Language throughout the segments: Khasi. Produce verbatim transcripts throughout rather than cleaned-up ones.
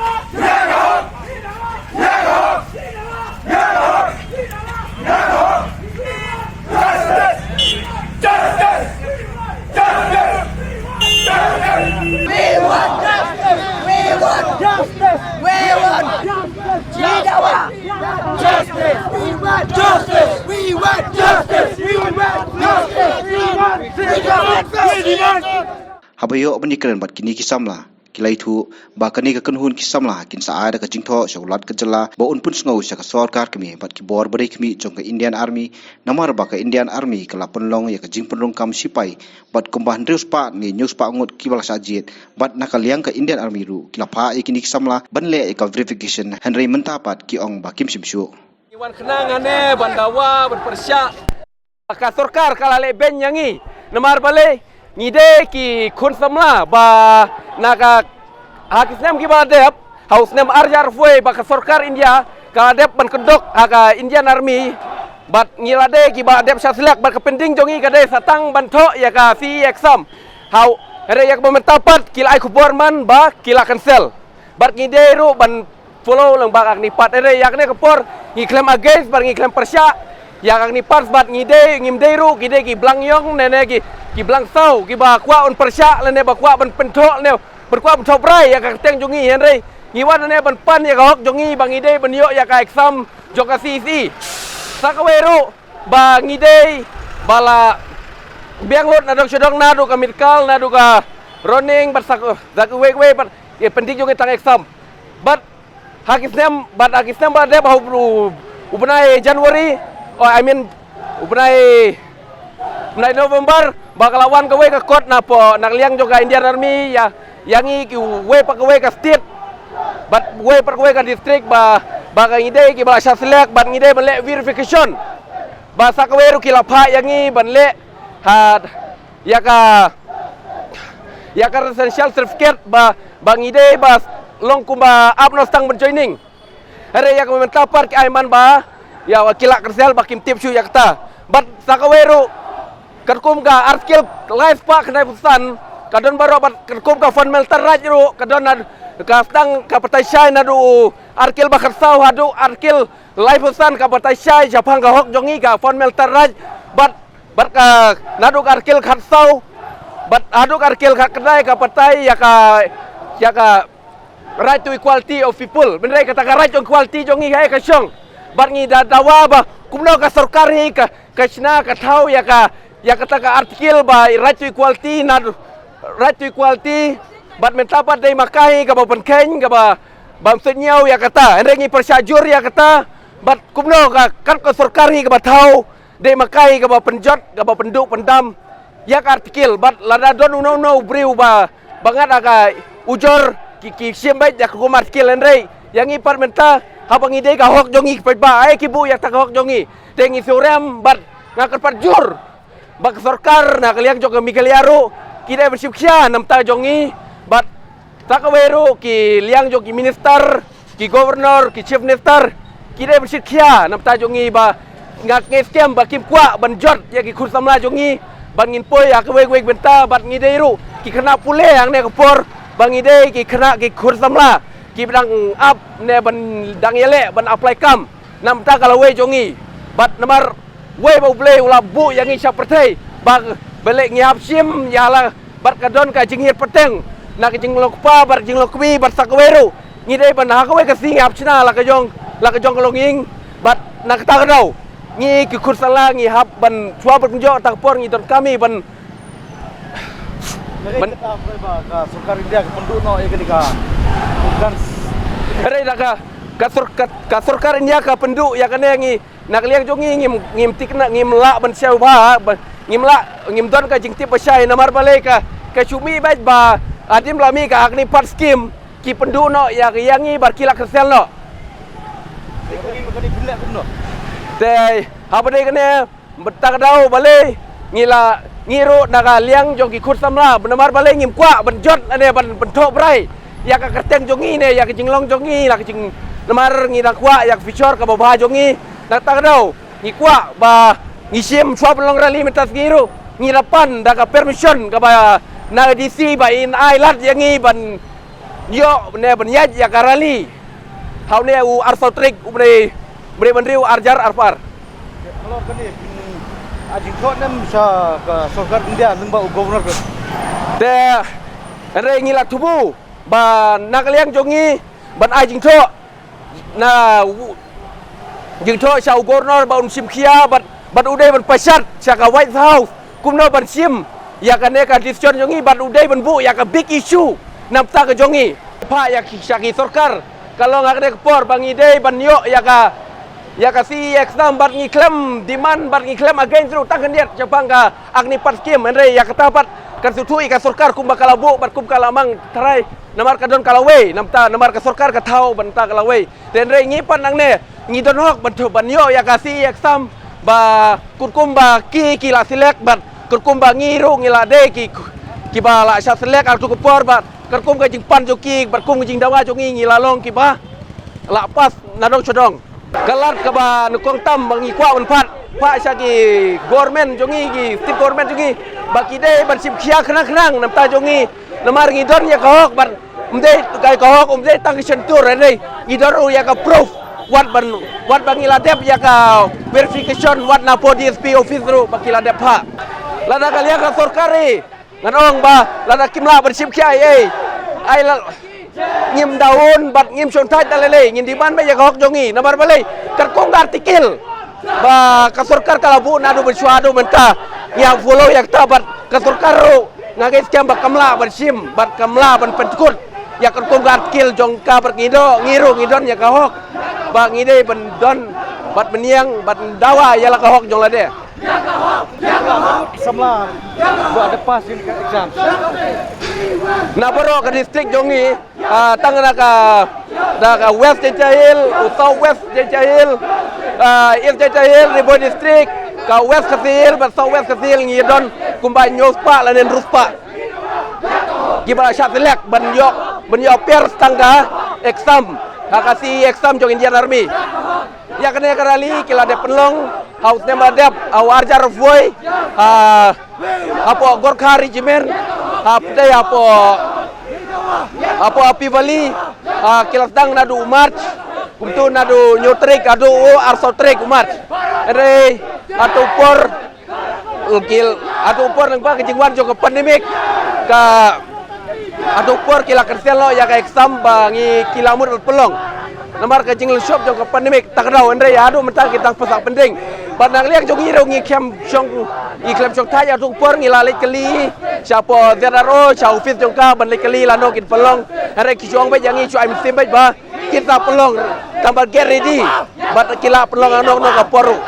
We want justice! We want justice! We want justice! Justice! We want justice! We want justice! We want justice! We want justice! Haba ïoh ban ïakren bad kine ki samla, ki la ïathuh ba kane ka kynhun ki samla kin sa ai da ka jingthoh sha u Lat ka jylla ba un pynsngew sha ka sorkar kmie bad ki bor ba dei khmih jong ka Indian Army, namar ba ka Indian Army ka la pynlong ïa ka jingpynrung kam shipai bad kumba hynriew spah ne hynñiew spah ngut kiba la shah jied, bad na ka liang ka Indian Army ruh ki la phah ïa kine ki samla ban leh ïa ka verification, hynrei mynta pat ki ong ba kim shym shuh. Ngi wan khnang hangne ban dawa ban pyrshah. Ka sorkar ka la leh beiñ ïa ngi. Namar balei? Ngi dei ki khun samla ba na ka, ha ki snem kiba la dep, ha u snem ar hajar arphew wei ba ka sorkar India ka la dep ban kyndok ha ka Indian Army. Bad ngi la dei kiba dep shah select, bad ka pending jong ngi ka dei sa tang ban thoh ïa ka C E exam. Hau, hynrei ïa kaba mynta pat ki la ai khubor man ba ki la cancel. Bad ngi dei ruh ban follow lang bad kane pat, hynrei ïa kane ka por ngi khlem against bad ngi khlem pyrshah ïa kane pat, bad ngi dei, ngim dei ruh ki dei ki blang ïong ne ne ki, ki blang saw kiba kwah un pyrshah lane ba kwah ban pynthoh ne ban kwah ban thoh brai ïa ka kyrteng jong ngi, hynrei ngi wan ne ban pan ïa ka hok jong ngi ba ngi dei ban ïoh ïa ka exam jong ka C E C. Sa kawei ruh ba ngi dei ba la biang lut na dong sha dong, naduh ka medical, naduh ka running, bad sa, sa kawei kawei bad ïa pending jong ngi tang exam. Bad ha ki snem, bad ha ki snem ba dep ha u, u bnai January, oh, I mean, u bnai, bnai November ba ka la wan kawei ka kot na pdeng, na ka liang jong ka Indian Army ïa, ïa ngi kiwei pa kawei ka state bad wei pa kawei ka district ba, ba ka ngi dei kiba la shah select bad ngi dei ban leh verification. Ba sa kawei ruh ki la phah ïa ngi ban leh ha ïa ka, ïa ka residential certificate ba, ba ngi dei ba long kumba ap noh tang ban joining. Hynrei ïa ka mynta pat ki ai man ba ïa wa ki la cancel ba kim tip shuh ïa kata. Bad sa kawei ruh katkum ka Article lai spah khyndai phew san ka don baroh, bad katkum ka fundamental right ruh ka don, na ka sdang ka batai shai naduh Article ba khatsaw haduh Article lai phew san ka batai shai shaphang ka hok jong ngi ka fundamental right. Bad, bad ka naduh ka Article khatsaw, bad haduh ka Article khatkhyndai ka batai ïa ka, ïa ka right to equality of people. Hynrei kata ka right to equality jong ngi ha ka shong. Bad ngi da dawa ba kumno ka sorkar hi ka, ka shna ka thaw ïa ka, ïa kata ka article ba right to equality, na right to equality. Bad mynta pat dei ma ka hi kaba pynkheiñ, kaba, bam sñiaw ïa kata. Hynrei ngi pyrshah jur ïa kata. Bad kumno ka, kat ka sorkar hi kaba thaw, dei ma ka hi kaba pynjot, kaba pynduh pyndam ïa ka article. Bad lada don uno uno u briew ba, ba ngat ha ka ujor, ki, ki shim beit ïa ka kum article, hynrei ïa ngi pat mynta, haba ngi dei ka hok jong ngi, ki paidbah, ai ki buh ïa kata ka hok jong ngi. Te ngi sngewrem bad nga kyrpad jur ba ka sorkar na ka liang jong ka Meghalaya ruh ki dei ban shim khia na bynta jong ngi. Bad sa kawei ruh ki liang jong ki minister, ki governor, ki chief minister, ki dei ban shim khia na bynta jong ngi, ba nga ngeit skhem ba kim kwah ban jot ïa ki khun samla jong ngi ban ngin poi ha kawei kawei ka bynta. Bad ngi dei ruh ki khynnah pule hangne ka por, ba ngi dei ki khynnah ki khun samla kiba dang ap ne ban dang ïaleh ban apply kam na bynta ka lawei jong ngi. Bad namar wei ba U Blei u la buh ïa ngi sha pyrthei, ba, ba leh ngi hap shim ïa la, bad ka don ka jingïeit pateng na ka jinglong kpa bad jinglong kmie. Bad sa kawei ruh ngi dei ban ha kawei ka sngi ngi hap shna la ka jong, la ka jong ka longïing. Bad na kata ka daw ngi ki khun samla ngi hap ban shuwa ban kynjoh, ta ka por ngi donkam hi ban Lada ban kata, ba ka sorkar India ka pynduh noh ïa kane ka, kan. Hynrei da ka, ka sor-, ka, ka sorkar India ka pynduh ïa kane, ngi na ka liang jong ngi ngim, ngim thikna, ngim lah ban sngewbha, ba, ngim lah, ngim don ka jingtip ba shai, namar balei ka, ka shu mih beit ba hadien ba la mih ka Agnipath scheme, ki pynduh noh ïa ka, ïa ngi bad ki la cancel noh. Te haba dei kane, mynta ka daw balei ngi la, ngi ruh na ka liang jong ki khun samla, namar balei ngim kwah ban jot ne ban, ban thoh brai ïa ka kyrteng jong ngi ne ïa ka jinglong jong ngi, la ka jing, namar ngi dang kwah ïa ka future kaba bha jong ngi. Na kata ka daw ngi kwah ba ngi shim shuwa ban long rally mynta ka sngi ruh, ngi la pan da ka permission kaba na D C ba in ai lad ïa ngi ban ïoh ne ban ïaid ïa ka rally ha une u arphew tarik u bnai, bnai ba hynriew arhajar arphew ar. Nalor kane, hmm, ai jingthoh ne em sha ka sorkar India lyngba u governor ka? Te hynrei ngi la thmu ba na ka liang jong ngi ban ai jingthoh na u, jingthoh sha u governor ba un shim khia bad, bad u dei ban pyrshah sha ka White House kumno ban shim ïa kane ka decision jong ngi, bad u dei ban buh ïa ka big issue na bynta ka jong ngi. Phah ïa ki, sha ki sorkar ka long ha kane ka por ba ngi dei ban ïoh ïa ka, ïa ka C E exam, bad ngi khlem demand bad ngi khlem against ruh tang khyndiat shaphang ka Agnipath scheme, hynrei ïa kata pat kan sngewthuh ïa ka sorkar kumba ka la buh bad kum ka la mang tharai, namar ka don ka lawei, na bynta, namar ka sorkar ka thaw bad na bynta ka lawei. Te hynrei ngi pat nangne ngi don hok ban, ban ïoh ïa ka C E exam ba katkum ba ki, ki la select bad katkum ba ngi ruh ngi la dei ki, kiba la shah select ha kato ka por, bad katkum ka jingpan jong ki bad kum ka jingdawa jong ngi, ngi la long kiba la pass na dong sha dong. Ka lad kaba nyngkong tam ba ngi kwah ban phah, phah sha ki government jong ngi, ki state government jong ngi, ba ki dei ban shim khia khnang khnang na bynta jong ngi. Namar ngi don ïa ka hok bad ym dei ka, ka hok ym dei tang ka shyntur, hynrei ngi don ruh ïa ka proof. Wat ban, wat ba ngi la dep ïa ka verification, wat na pdf office ruh ba ki la dep phah. Lada ka liang ka sorkar hi, ngan ong ba lada kim lah ban shim khia ei ei, ai la, ngim down bad ngim shongthait da lei lei, ngin demand beit ïa ka hok jong ngi. Namar balei? Katkum ka article ba ka sorkar ka la buh naduh mynshuwa haduh mynta, ngi hap follow ïa kata, bad ka sorkar ruh nga ngeit skhem ba kam lah ban shim bad kam lah ban pynkut ïa katkum ka article jong ka, bad ngi don, ngi ruh ngi don ïa ka hok ba ngi dei ban don bad mynïeng bad dawa ïa la ka hok jong lade. Samla ba da pass ïa ka exam. Na baroh ka district jong ngi, ah, tang na ka, na ka West Jaintia Hills, u South West Jaintia Hills, ah, East Jaintia Hills, Ri Bhoi District, ka West Khasi Hills bad South West Khasi Hills, ngi don kumba hynñiew spah lane hynriew spah kiba la shah select ban ïoh, ban ïoh appear tang ka exam, ha ka C E exam jong Indian Army. Ïa kane ka rally ki la dep pynlong ha u snem ba la dep, ha u arhajar arphew wei, ha, hapoh Gorkha Regiment, ha, pdeng hapoh, hapoh Happy Valley, ha, ki la sdang naduh u March, kumta naduh hynñiew tarik haduh u arphew tarik u March. Hynrei hato por, Ugil, hato por nang ba ka jingwan jong ka pandemic, ka, hato por ki la cancel noh ïa ka exam ba ngi, ki la mut pynlong. Namar ka jinglynshop jong ka pandemic, ta ka daw hynrei haduh mynta ki tang pynsak pynding. Bad na ka liang jong ngi ruh ngi khlem shong, ngi khlem shong thait ïa tu ka por, ngi la leit kylli shapoh Z R O, sha office jong ka ban leit kylli lano kin pynlong. Hynrei ki ju ong beit ïa ngi, ju ai mynsiem beit ba kin sa pynlong, tang ban get ready. Bad ki la pynlong hano hano ka por ruh.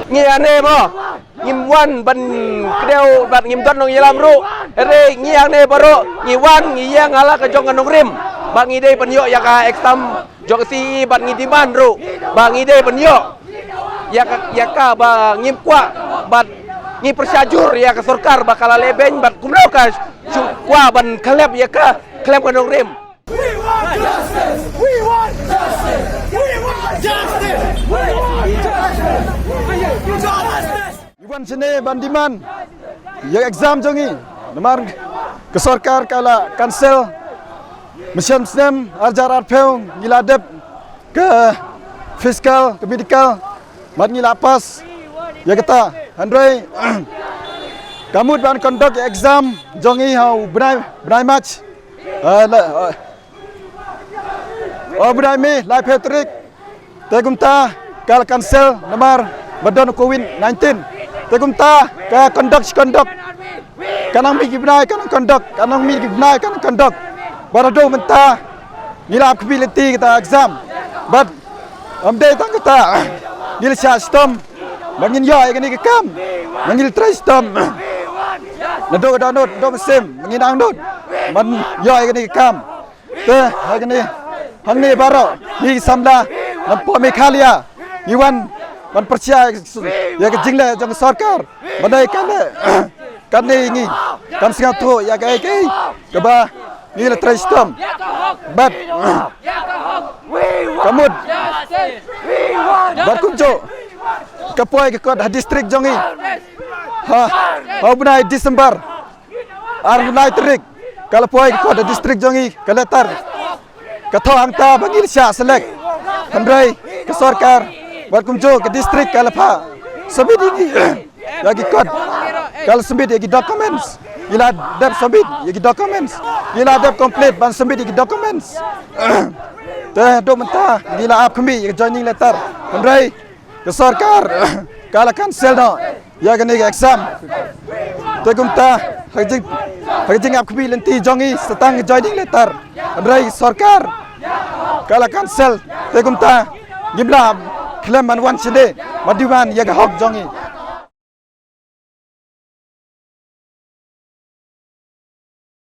Ngi ane mo, ngim wan ban kdew bad ngim don nongïalam ruh. Hynrei ngi hangne baroh ngi wan, ngi ïeng ha la ka jong ka nongrim ba ngi dei ban ïoh ïa ka exam jong ka C E bad ngi demand ruh ba ngi dei ban ïoh ïa ka, ïa ka ba ngim kwah, bad ngi pyrshah jur ïa ka sorkar ba ka la leh beiñ bad kumno ka shu kwah ban khlem ïa ka, khlem ka nongrim. We want justice! We want justice! We want justice! We want justice! Justice! Ngi wan shane ban demand ïa exam jong ngi. Namar ka sorkar ka la cancel mynshem snem ar hajar arphew, ngi la dep ka physical, ka medical, bad ngi la pass ïa kata. Hynrei ka mut ban conduct exam jong ngi ha u bnai, bnai March. Ah, la, ah. Oh, bnai May, laiphew tarik. Te kumta ka la cancel namar ba don covid nineteen. Te kumta ka conduct shi conduct. Ka nang mih ki bnai ka nang conduct, ka nang mih ki bnai ka nang conduct. Bad haduh mynta ngi la ap khmih lynti kata exam. Bad ym dei tang kata, ngi la shah shitom ba ngin ïoh ïa kane ka kam. Ba ngi la trei shitom naduh ka dohnud, naduh mynsiem ba ngin angnud ban ïoh ïa kane ka kam. Te hangne, hangne baroh ngi samla na poh Meghalaya ngi wan ban pyrshah ïa ka jingleh jong ka sorkar. Ba dei kane, kane ngi kam sngewthuh ïa kaei kaei kaba ngi la trei shitom. Bad ka mut, bad kumjuh ka poi ka kot ha district jong ngi ha, ha u bnai December. Ar lai tarik ka la poi ka kot ha district jong ngi ka letter. Ka thoh hangta ba ngi la shah select. Hynrei ka sorkar bad kumjuh ka district ka la phah submit ïa ki, ïa ki kot. Ka la submit ïa ki documents. Ngi la dep submit ïa ki documents. Ngi la dep complete ban submit ïa ki documents. Te haduh mynta ngi la ap khmih ïa ka joining letter. Hynrei ka sorkar ka la cancel noh ïa kane ka exam. Te kumta ha ka jing, ha ka jingap khmih lynti jong ngi sa tang ka joining letter. Hynrei ka sorkar ka la cancel. Te kumta ngim lah khlem ban wan shane ban demand ïa ka hok jong ngi.